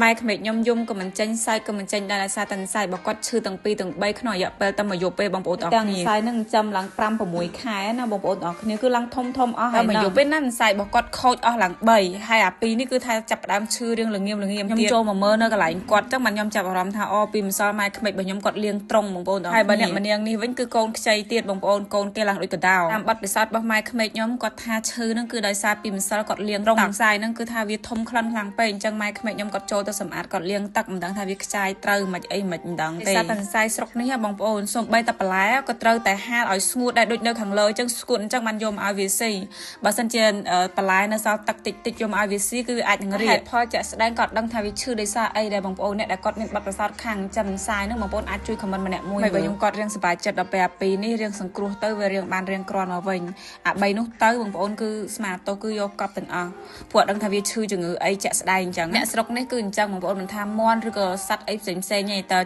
ម៉ែក្មេកខ្ញុំយំក៏មិនចេញសើចក៏មិនចេញដែរដោយសារតែសរសៃរបស់គាត់ឈឺទាំងពីរទាំងបីក្នុងរយៈពេលតែមួយយប់ទេបងប្អូនទាំងអស់គ្នាសរសៃនឹងចាំឡើង5 6ខែណាបងប្អូនទាំងអស់គ្នាគឺឡើងធំធំអស់ហើយមួយយប់ពេលណាសរសៃរបស់គាត់ខូចអស់ឡើង3ហើយអាពីរនេះគឺថាចាប់ផ្ដើមឈឺរៀងល្ងាមល្ងាមទៀតខ្ញុំចូលមកមើលនៅកន្លែងគាត់ចឹងបានខ្ញុំចាប់អារម្មណ៍ថាអូពីម្សិលម៉ែក្មេករបស់ខ្ញុំគាត់លាងត្រង់បងប្អូនហើយបើអ្នកម្នាងនេះវិញគឺកូនខ្ចីទៀតបងប្អូនកូនគេឡើងដូចកដោតាមបទពិសោធន៍របស់ម៉ែក្មេកខ្ញុំគាត់ថាឈឺនឹងគឺដោយសារពីម្សិលគាត់លាងត្រង់សរសៃនឹងគឺថាវាធំក្លិនខ្លាំងពេកអញ្ចឹងម៉ែក្មេកខ្ញុំគាត់ចូលទៅសម្អាតគាត់លាងទឹកមិនដឹងថាវាខ្ចាយត្រូវមិនអីមិនដឹងទេសារតែសរសៃស្រុកនេះបងប្អូនសូម្បីតែបន្លែក៏ត្រូវតែហាលឲ្យស្ងួតដែរដូចនៅខាងលើអញ្ចឹងស្ងួតអញ្ចឹងបានយកមកឲ្យវាស៊ីបើសិនជាបន្លែនៅសល់ទឹកតិចតិចយកមកឲ្យវាស៊ីគឺវាអាចនឹងរាកហេតុផលជាក់ស្ដែងគាត់ដឹងថាវាឈឺដោយសារអីដែរបងប្អូនអ្នកដែលគាត់មានបទពិសោធន៍ខាងចិនសរសៃហ្នឹងបងប្អូនអាចជួយ comment ម្នាក់មួយបើខ្ញុំគាត់រៀងសប្បាយចិត្តដល់ពេលអាពីរនេះរៀងសង្គ្រោះទៅវារៀងបានរៀងគ្រាន់មកវិញអា3នោះទៅបងប្អូនគឺស្មាតោគឺយកកប់ទាំងអស់ពួកដឹងថាវាឈឺជំងឺអីជាក់ស្ដែងអញ្ចឹងអ្នកស្រុកនេះគឺអញ្ចឹងបងប្អូនមិនថាមាន់ឬក៏សត្វអីផ្សេងផ្សេងទេតើ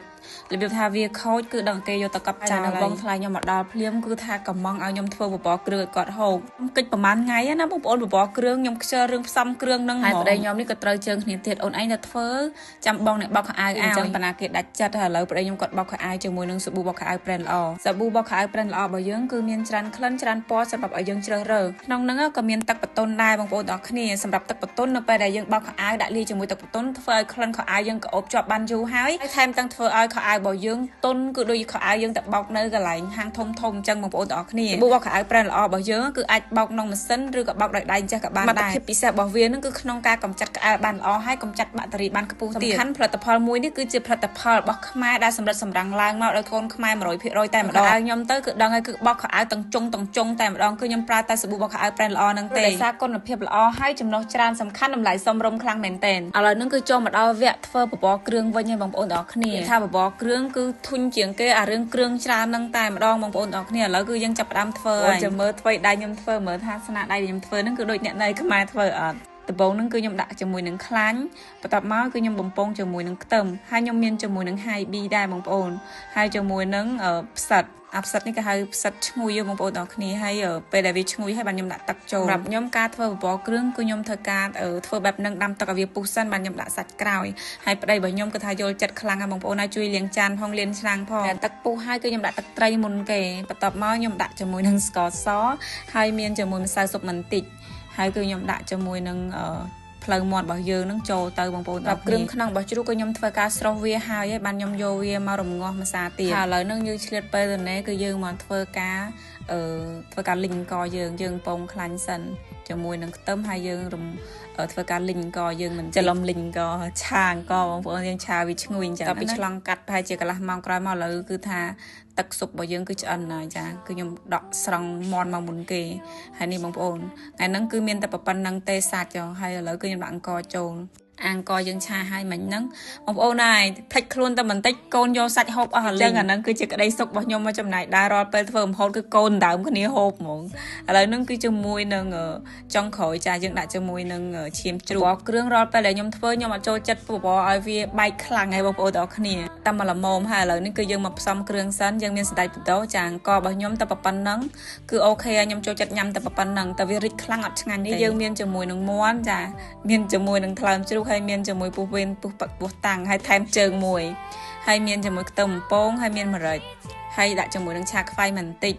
របៀបថាវាខូចគឺដឹងគេយកទៅកប់ចោលបងថ្លៃខ្ញុំមកដល់ភ្លាមគឺថាកំងឲ្យខ្ញុំធ្វើបបរគ្រឿងឲ្យគាត់ហូបខ្ញុំគិតប្រហែលថ្ងៃណាបងប្អូនបបរគ្រឿងខ្ញុំខ្ជិលរឿងផ្សំគ្រឿងហ្នឹងហើយប្តីខ្ញុំនេះក៏ត្រូវជើងគ្នាទៀតអូនឯងទៅធ្វើចាំបងអ្នកបោកខោអាវអញ្ចឹងបណ្ណាគេដាច់ចិត្តហើយឥឡូវប្តីខ្ញុំគាត់បោកខោអាវជាមួយនឹងសាប៊ូបោកខោអាវប្រេនល្អសាប៊ូបោកខោអាវប្រេនល្អរបស់យើងគឺមានច្រើនក្លិនច្រើនពណ៌សម្រាប់ឲ្យយើងជ្រើសរើសក្នុងហ្នឹងក៏មានទឹកបតុនដែរបងប្អូនទាំងអស់គ្នាសម្រាប់ទឹកបតុននៅពេលដែលយើងបោកខោអាវដាក់លាយជាមួយទឹកបតុនធ្វើឲ្យក្លិនខោអាវយើងក្រអូបជាប់បានយូរហើយថែមទាំងធ្វើឲ្យខោអាវរបស់យើងទន់គឺដូចខោអាវយើងទៅបោកនៅកន្លែងហាងធំធំអញ្ចឹងបងប្អូនទាំងអស់គ្នាសាប៊ូបោកខោអាវប្រេនល្អរបស់យើងគឺអាចបោកក្នុងម៉ាស៊ីនឬក៏បោកដោយដៃចេះក៏បានដែរភាពពិសេសរបស់វានឹងគឺក្នុងការកម្ចាត់ក្អែលបានល្អហើយកម្ចាត់បាក់តេរីបានខ្ពស់ទៀតសំខាន់ផលិតផលមួយនេះគឺជាផលិតផលរបស់ខ្មែរដែលសម្រិតសម្រាំងឡើងមកដោយកូនខ្មែរ100%តែម្ដងខ្ញុំទៅគឺដឹងហើយគឺបោកខោអាវទាំងចុងទាំងចុងតែម្ដងគឺខ្ញុំប្រើតែសាប៊ូបោកខោអាវប្រេនល្អហ្នឹងទេដោយសារគុណភាពល្អហើយចំណុះច្រើនសំខាន់តម្លៃសមរម្យខ្លាំងមែនទែនឥឡូវហ្នឹងគឺចូលមកដល់វគ្គធ្វើបបរគ្រឿងវិញហើយបងប្អូនទាំងអស់គ្នាថាបបរគ្រឿងគឺធុញជាងគេអារឿងគ្រឿងច្រើនហ្នឹងតែម្ដងបងប្អូនទាំងអស់គ្នាឥឡូវគឺយើងចាប់ផ្ដើមធ្វើហើយចាំមើលធ្វើដៃខ្ញុំធ្វើមើលថាស្នាដៃខ្ញុំធ្វើហ្នឹងគឺដូចអ្នកនៅខ្មែរធ្វើអត់ដំបូងហ្នឹងគឺខ្ញុំដាក់ជាមួយនឹងខ្លាញ់បន្ទាប់មកគឺខ្ញុំបំពងជាមួយនឹងខ្ទឹមហើយខ្ញុំមានជាមួយនឹង High B ដែរបងប្អូនហើយជាមួយនឹងផ្សិតអាផ្សិតនេះគេហៅផ្សិតឈ្ងុយបងប្អូនទាំងគ្នាហើយពេលដែលវាឈ្ងុយហើយបានខ្ញុំដាក់ទឹកចូលសម្រាប់ខ្ញុំការធ្វើបបរគ្រឿងគឺខ្ញុំធ្វើការធ្វើបែបនឹងដាំទឹកឲ្យវាពុះសិនបានខ្ញុំដាក់សាច់ក្រោយហើយប្តីរបស់ខ្ញុំគឺថាយល់ចិត្តខ្លាំងហើយបងប្អូនហើយជួយលាងចានផងលាងឆ្នាំងផងទឹកពុះហើយគឺខ្ញុំដាក់ទឹកត្រីមុនគេបន្ទាប់មកខ្ញុំដាក់ជាមួយនឹងស្ករសហើយមានជាមួយម្សៅស៊ុបបន្តិចហើយគឺខ្ញុំដាក់ជាមួយនឹងផ្លូវមាត់របស់យើងនឹងចូលទៅបងប្អូនដល់គ្រឿងក្នុងរបស់ជ្រូកក៏ខ្ញុំធ្វើការស្រុះវាហើយហើយបានខ្ញុំយកវាមករំងាស់ម្សាទៀតហើយឥឡូវនឹងយើងឆ្លៀតពេលទៅនេះគឺយើងមកធ្វើការធ្វើការលីងកយើងយើងពងខ្លាញ់សិនជាមួយនឹងខ្ទឹមហើយយើងធ្វើការលីងកយើងមិនច្រឡំលីងកឆាងកបងប្អូនយើងឆាវាឈ្ងុយអញ្ចឹងដល់ពីឆ្លងកាត់ប្រហែលជាកន្លះម៉ោងក្រោយមកឥឡូវគឺថាទឹកស៊ុបរបស់យើងគឺឆ្អិនហើយចាគឺខ្ញុំដកស្រង់មាន់មកមុនគេហើយនេះបងប្អូនថ្ងៃហ្នឹងគឺមានតែប៉ុណ្្នឹងទេសាច់ហើយឥឡូវគឺខ្ញុំដាក់អង្ករចូលអាងកយើងឆាឲ្យមិញហ្នឹងបងប្អូនហើយផ្លិចខ្លួនតែបន្តិចកូនយកសាច់ហូបអស់អញ្ចឹងអាហ្នឹងគឺជាក្តីសុខរបស់ខ្ញុំមកចំណាយដែររាល់ពេលធ្វើម្ហូបគឺកូនដើមគ្នាហូបហ្មងឥឡូវហ្នឹងគឺជាមួយនឹងចុងក្រោយចាយើងដាក់ជាមួយនឹងឈាមជ្រូកគ្រឿងរាល់ពេលដែលខ្ញុំធ្វើខ្ញុំអត់ចូលចិត្តបបរឲ្យវាបែកខ្លាំងហើយបងប្អូនទាំងអស់គ្នាតែមកល្មមហើយឥឡូវនេះគឺយើងមកផ្សំគ្រឿងសិនយើងមានសណ្តែកបដោចាអង្គរបស់ខ្ញុំតែប៉ុណ្្នឹងគឺអូខេខ្ញុំចូលចិត្តញ៉ាំតែប៉ុណ្្នឹងតែវារិចខ្លាំងអត់ឆ្ងាញ់ទេយើងមានជាមួយនឹងមាន់ចាមានជាមួយនឹងថ្លើមជ្រូកហើយមានជាមួយពោះវៀនពោះពោះតាំងហើយថែមជើងមួយហើយមានជាមួយខ្ទឹមបំពងហើយមានម្រេចហើយដាក់ជាមួយនឹងឆាខ្វៃបន្តិច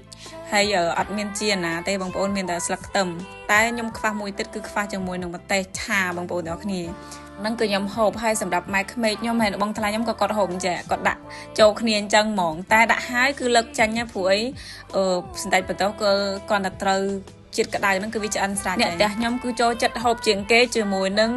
ហើយអត់មានជាណាទេបងប្អូនមានតែស្លឹកខ្ទឹមតែខ្ញុំខ្វះមួយទៀតគឺខ្វះជាមួយនឹងម្ទេសឆាបងប្អូនទាំងអស់គ្នាហ្នឹងគឺខ្ញុំហូបហើយសម្រាប់ម៉ែក្មេកខ្ញុំហើយបងថ្លៃខ្ញុំក៏គាត់ហូបអញ្ចឹងគាត់ដាក់ចូលគ្នាអញ្ចឹងហ្មងតែដាក់ហើយគឺលើកចាញ់ព្រោះអីសណ្តែកបន្ទោះគឺគាត់តែត្រូវជាតិក្តៅហ្នឹងគឺវាឆ្អិនស្រេចអ្នកផ្ទះខ្ញុំគឺចូលចិត្តហូបជាងគេជាមួយនឹ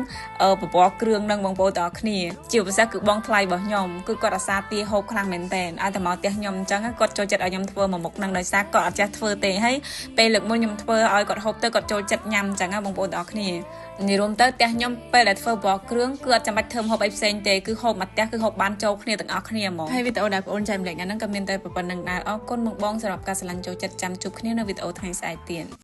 ងបបរគ្រឿងហ្នឹងបងប្អូនទាំងអស់គ្នាជាពិសេសគឺបងថ្លៃរបស់ខ្ញុំគឺគាត់អាសាទាហូបខ្លាំងមែនតើឲ្យតែមកផ្ទះខ្ញុំអញ្ចឹងគាត់ចូលចិត្តឲ្យខ្ញុំធ្វើមួយមុខហ្នឹងដោយសារគាត់អត់ចេះធ្វើទេហើយពេលលើកមុនខ្ញុំធ្វើឲ្យគាត់ហូបទៅគាត់ចូលចិត្តញ៉ាំអញ្ចឹងបងប្អូនទាំងអស់គ្នានិយាយរួមទៅផ្ទះខ្ញុំពេលដែលធ្វើបបរគ្រឿងគឺអត់ចាំបាច់ធ្វើម្ហូបអីផ្សេងទេគឺហូបមួយផ្ទះគឺហូបបានចូលគ្នាទាំងអស់គ្នាហ្មងហើយវីដេអូដែលបងប្អូនចែកម្លែកថ្ងៃហ្នឹងក៏មានតែប៉ុណ្្នឹងដែរអរគុណបងៗសម្រាប់ការស្រឡាញ់ចូលចិត្តចាំជួបគ្នានៅវីដេអូថ្ងៃស្អែកទៀត